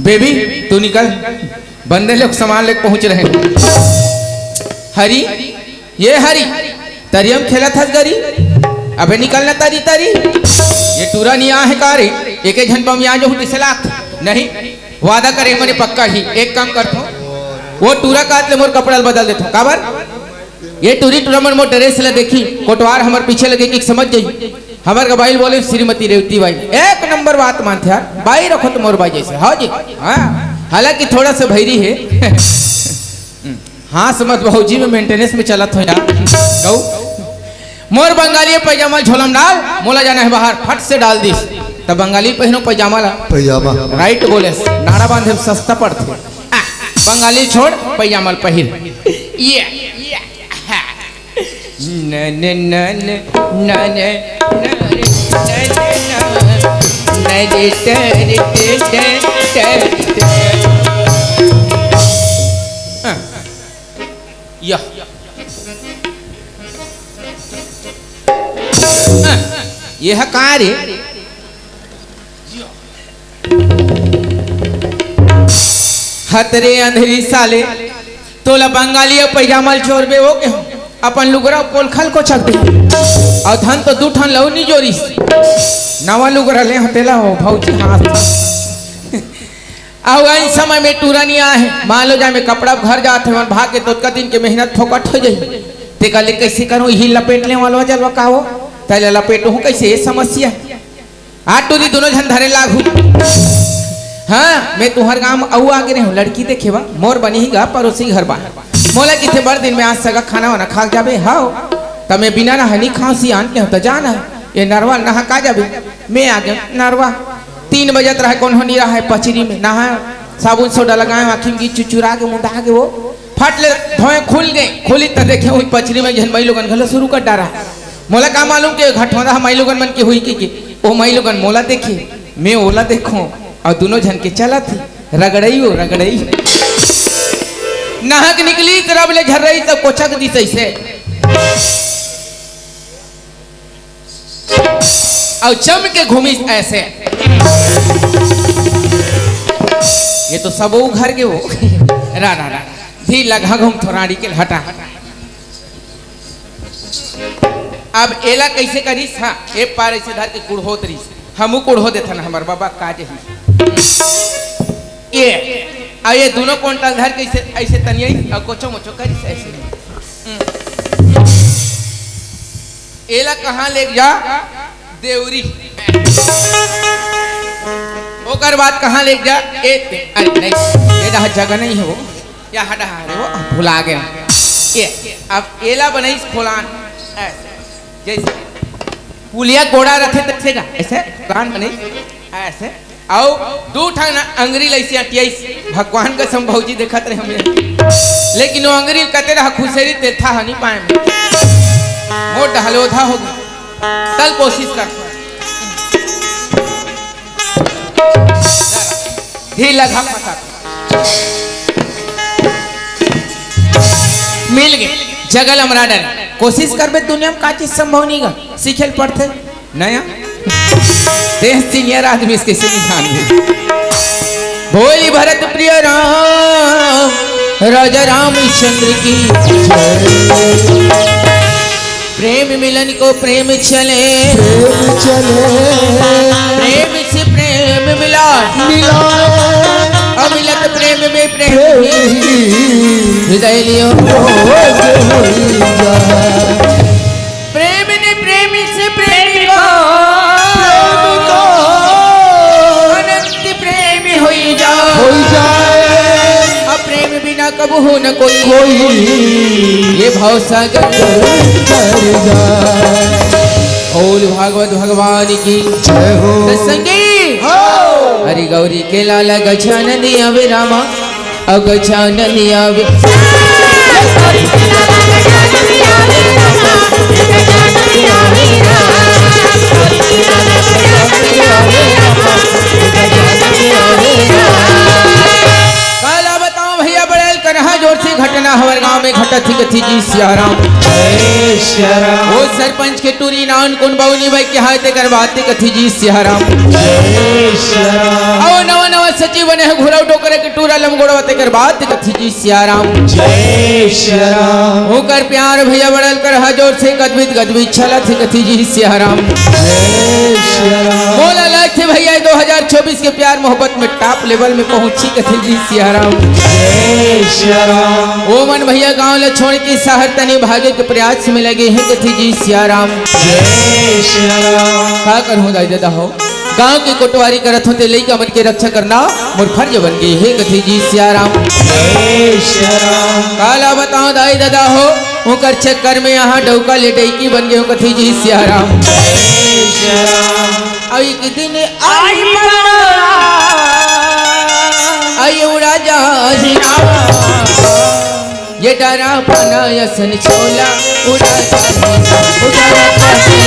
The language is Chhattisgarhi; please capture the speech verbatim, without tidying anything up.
बेबी, तू निकल, बंदे लोग सामान लेके पहुंच रहे हैं। हरी, ये हरी, तरियम खेलत हस गरी, अबे निकल ना तरी तरी। ये टूरा नहीं आ है का रे? एक एक घंटा में आ जाऊं, इसे लात नहीं। वादा करे मने पक्का ही, एक काम करथो, वो टूरा काट ले, मोर कपड़ा ल बदल देथो। काबर? ये टूरी टूरा मन मोर ड्रेस ल देखी, कोटवार हमर पीछे लगे कि समझ जाई। हमर का बाई ल बोले श्रीमती रेवती बाई, एक नंबर बात मानथे यार, बाई रखो तो मोर बाई जैसे, हाँ जी, हाँ। हालांकि थोड़ा सा भैरी है। हाँस मत भौजी, मैं मेंटेनेंस में चलत हो यार। गऊ, मोर बंगाली पैजामा झोलम डाल, मोला जाना है बाहर, फट से डाल दिस। तब बंगाली पहिनो पैजामा ला। पैजामा। राइट बोले, नाड़ा बांधे सस्ता पड़थे। आ, बंगाली छोड़, पैजामा ल पहिर। ये, ये, हा। न, न, न, न, न, न, न, न, न, न, न, न, न, न, न, न, न, न। हाँ। या। ये ह का रे? हतरे अंधरी साले, तोला बंगाली अउ पैजामा ल चोरबे ओ के, अपन लुगरा पोलखल कोचक दे। अउ धन तो दू ठन लऊ नी जोरिस, नवा लुगरा ले हतेला हो भौजी हाथ। अउ अइन समय में टूरा नी आए हे। मान लो जाए में कपड़ा घर जात हे, मन भाग के तो ओतका दिन के मेहनत फोकट हो जाही। ते कहले, "कैसे करूं, यही लपेट ले वालो जलवा का हो?" तैले लपेटहूं कैसे, ये समस्या हे। आ टूरी दोनों झन धरे लागहू। हाँ, मैं तुहर गांव अउ आगे रहूं, लड़की देखे बा, मोर बनी ही गा पड़ोसी घर बा। मोला किथे बड़ दिन में आज सगा खाना वाना खा के जाबे, हाव। त मैं बिना नहा नी खांव, सियान के हो त जाना हे। ये नरवा नहा का जाबे, मैं आ गया नरवा। तीन बजत रहे, कोनो नी रहे पचरी में, नहाए, साबुन सोडा लगाए, आँखी में चुचुरा के, मुंडा के वो, फट ले धोए, खुल गए। खुली त देखे, वही पचरी में झन माई लोगन घलो शुरू कर डारा। मोला का मालूम के घटोंदा माई लोगन मन के हुई के, के। ओ माई लोगन मोला देखे, मैं ओला देखो, अउ दोनों झन के चलत ही, रगड़ई ओ रगड़ई। नहा के निकली त रब ले झर्रई, त कोचक दिस ऐसे। अउ चम के घूमिस ऐसे। ये तो सब वो घर के वो। रा, रा, रा। धी लगा घूम थोराड़ी के हटा। अब एला कैसे करिस? हाँ, ए पार ऐसे धर के कुड़होत रहिस। हमू कुड़हो देथन, हमर बाबा का जही। ये, आ ये दोनों कोंटा ल धर के ऐसे, ऐसे तनियाई, अउ कोचो मोचो करिस ऐसे। एला कहाँ लेग जा? देवरी। ओकर बाद कहाँ लेग जा? ए, अरे नहीं, ये डहा जगह नहीं हे वो, यहाँ डहा हे वो, भुला गया। ये, अब एला बनइस खोलान, ऐसे, जैसे पुलिया गोड़ा रथे तैसे का, ऐसे खोलान बनइस, ऐसे। अउ दू ठन अंगरी ल अइसे अंटियाइस, भगवान कसम भौजी देखत रहे हमें। लेकिन वो अंगरी ल कते रहा खुसेरी तेरथा ह नी पाए में। मोर डहलोधा हो गई। तल कोशिश कर। ढीला घपा कर। मिल गए। जगल अमराडन। कोशिश करबे दुनिया में का चीज संभव नहीं गा। सीखे ल पड़थे। नया देश सीनियर आदमी इसके से नहीं जान। बोली भरत प्रिय राम, राजा रामचंद्र की जय। प्रेम मिलन को प्रेम चले, प्रेम चले। प्रेम से प्रेम मिला, मिला। अमिलत प्रेम में प्रेम प्रेम ही ही हृदय लियो। रोज होई जाए। प्रेम ने प्रेम से प्रेम को, प्रेम को। अनंत प्रेम होई जाए। होई जाए। अब प्रेम बिना कबहू न कोई, कोई। ये भव सागर तर जाए। बोल भागवत भगवान की जय हो। सत्संगी हो। हरि गौरी के लाल गजानन आवे रामा। अगजानन आवे। काला बताओ भैया, बड़ेल कन्हा जोर से घटना हमर गांव में घटत थी, कथी जी सियाराम। जय सिया राम। ओ सरपंच के टूरी नान कोन बउनी बाई के हाय तेकर बात कथी जी सिया राम। जय सिया राम। अउ नवा नवा सचिव बने हे घुरव डोकरा के टूरा लमगोड़वा तेकर बात कथी जी सिया राम। जय सिया राम। ओकर प्यार भैया बड़ल कर हा जोर से गदबिद गदबिद चलत हे कथी जी सिया राम। जय सिया राम। मोला लगथे भैया दो हज़ार चउबीस के प्यार मोहब्बत में टॉप लेवल में पहुंची कथी जी सिया राम। जय सिया राम। ओ मन भैया गांव ल छोड़ के शहर तनी भागे के प्रयास में लगे हे कथी जी सिया राम। जय सिया राम। का करहूं दाई ददा हो, गांव के कोटवारी करत हों ते लइका मन के रक्षा करना मोर फर्ज बन गे हे कथी जी सिया राम। जय सिया राम। काला बताओं दाई ददा हो, ओकर चक्कर में यहां डौका ले डैकी बन गे हों कथी जी सिया राम। जय सिया राम। अउ एक दिन आई आई बड़ा, आई उड़ा जा हिनावा। ये डरा पना असन छोला उड़ा जा, उड़ा जा।